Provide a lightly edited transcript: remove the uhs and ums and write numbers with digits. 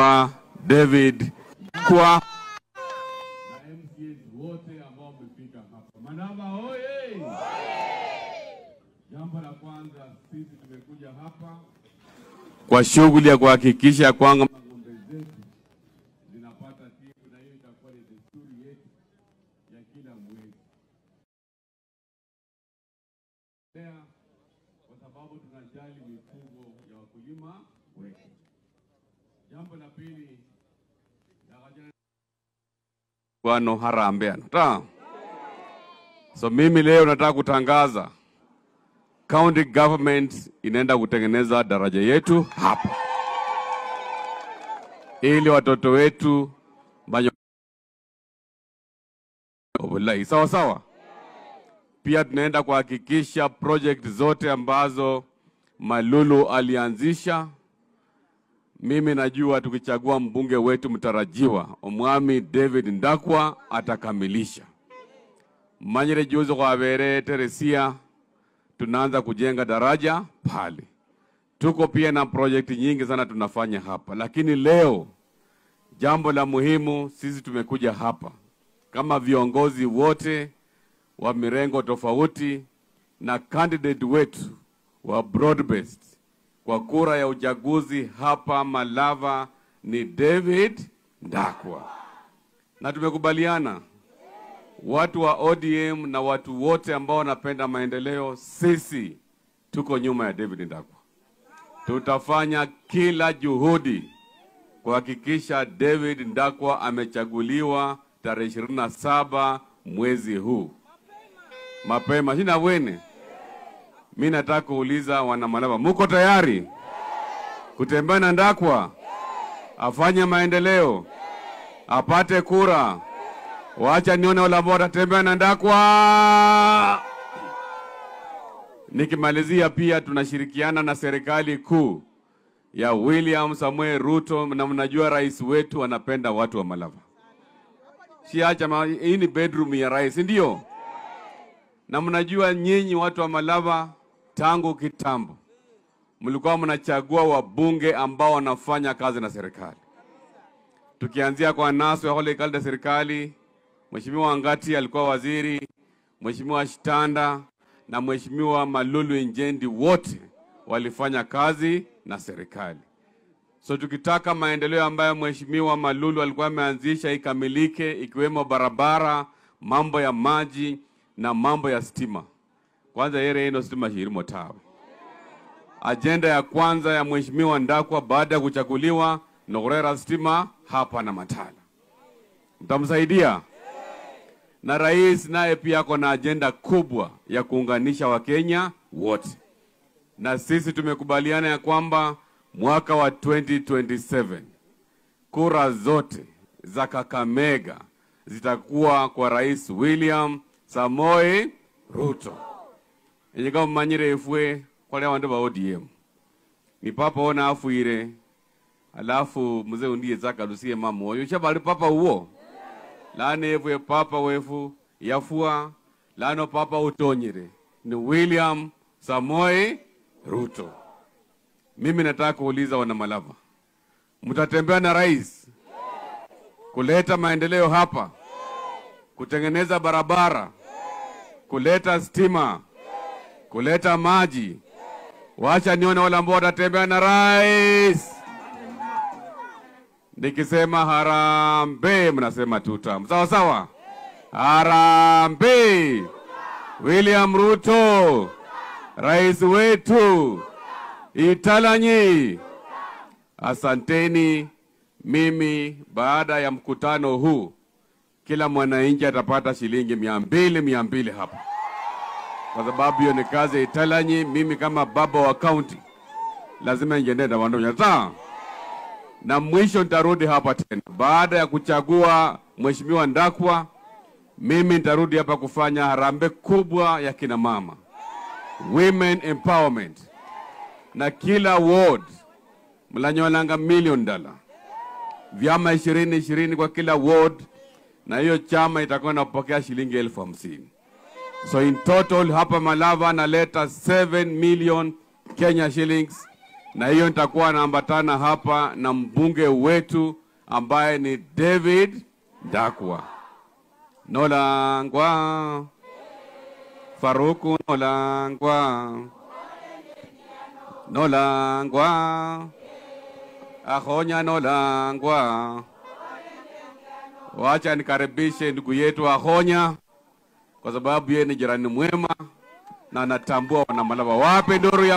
Mheshimiwa David Kwa na MCAs wote ambao wamefika hapa. Malava oye! Jambo la kwanza, sisi tumekuja hapa kwa shughuli ya kuhakikisha kwamba ng'ombe zetu zinapata tibu, na hiyo itakuwa ni desturi yetu ya kila mwezi, kwa sababu tunajali mifugo ya wakulima wetu. Jambo la pili, wano harambee ano ta. So mimi leo nataka kutangaza county government inaenda kutengeneza daraja yetu hapa ili watoto wetu banyo sawa sawa. Pia tunaenda kuhakikisha project zote ambazo Malulu alianzisha. Mimi najua tukichagua mbunge wetu mtarajiwa Omwami David Ndakwa atakamilisha. Manyere juzi kwa Bere Teresia tunaanza kujenga daraja pale. Tuko pia na project nyingi sana tunafanya hapa. Lakini leo jambo la muhimu, sisi tumekuja hapa kama viongozi wote wa mirengo tofauti na candidate wetu wa broad based kwa kura ya uchaguzi hapa Malava ni David Ndakwa. Na tumekubaliana watu wa ODM na watu wote ambao wanapenda maendeleo, sisi tuko nyuma ya David Ndakwa. Tutafanya kila juhudi kuhakikisha David Ndakwa amechaguliwa tarehe 27 mwezi huu. Mapema sina wene. Mimi nataka kuuliza wana Malava, muko tayari kutembea na Ndakwa afanye maendeleo, apate kura? Wacha nione wale ambao watatembea na Ndakwa. Nikimalizia, pia tunashirikiana na serikali kuu ya William Samuel Ruto, na mnajua rais wetu anapenda watu wa Malava. Siacha, hii ni bedroom ya rais, ndio? Na mnajua nyinyi watu wa Malava tangu kitambo mlikuwa mnachagua wabunge ambao wanafanya kazi na serikali. Tukianzia kwa Nasu ya hole serikali, Mheshimiwa Angati alikuwa waziri, Mheshimiwa Shitanda na Mheshimiwa Malulu Injendi, wote walifanya kazi na serikali. So tukitaka maendeleo ambayo Mheshimiwa Malulu alikuwa ameanzisha ikamilike, ikiwemo barabara, mambo ya maji na mambo ya stima. Kwanza yere ino stima shirimo tawe. Agenda ya kwanza ya Mheshimiwa Ndakwa baada ya kuchaguliwa nogorera stima hapa na Matala. Mtamsaidia? Na rais naye pia ako na agenda kubwa ya kuunganisha Wakenya wote. Na sisi tumekubaliana ya kwamba mwaka wa 2027 kura zote za Kakamega zitakuwa kwa Rais William Samoei Ruto. Enyeka manyire ifwe kwa wandu wa ODM. Ni papa ona afuire, alafu mzee undiye zaka lusie mama oyo. Shabali papa uo. Lane ifwe papa wefu yafua, lano papa utonyere. Ni William Samoei Ruto. Mimi nataka kuuliza wana Malava, mtatembea na rais kuleta maendeleo hapa, kutengeneza barabara, kuleta stima, kuleta maji? Wacha nione wale ambao watatembea na rais. Nikisema harambee mnasema tutam. Sawa sawa? Harambee! William Ruto, rais wetu. Italanyi. Asanteni. Mimi baada ya mkutano huu kila mwananchi atapata shilingi 200 200 hapa, kwa sababu hiyo ni kazi ya Italanyi. Mimi kama baba wa county lazima niende na wandu nyata. Na mwisho nitarudi hapa tena baada ya kuchagua Mheshimiwa Ndakwa. Mimi nitarudi hapa kufanya harambee kubwa ya kina mama, women empowerment, na kila ward mlanyolanga $1 million, vyama 20 20 kwa kila ward, na hiyo chama itakuwa inapokea shilingi 50,000. So in total hapa Malava naleta 7 million Kenya shillings Na hiyo nitakuwa naambatana hapa na mbunge wetu ambaye ni David Ndakwa. Nolangwa Faruku, Nolangwa, Nolangwa Ahonya, Nolangwa. Wacha nikaribishe ndugu yetu Ahonya, kwa sababu yeye ni jirani mwema na anatambua wana Malava. Wape nduru ya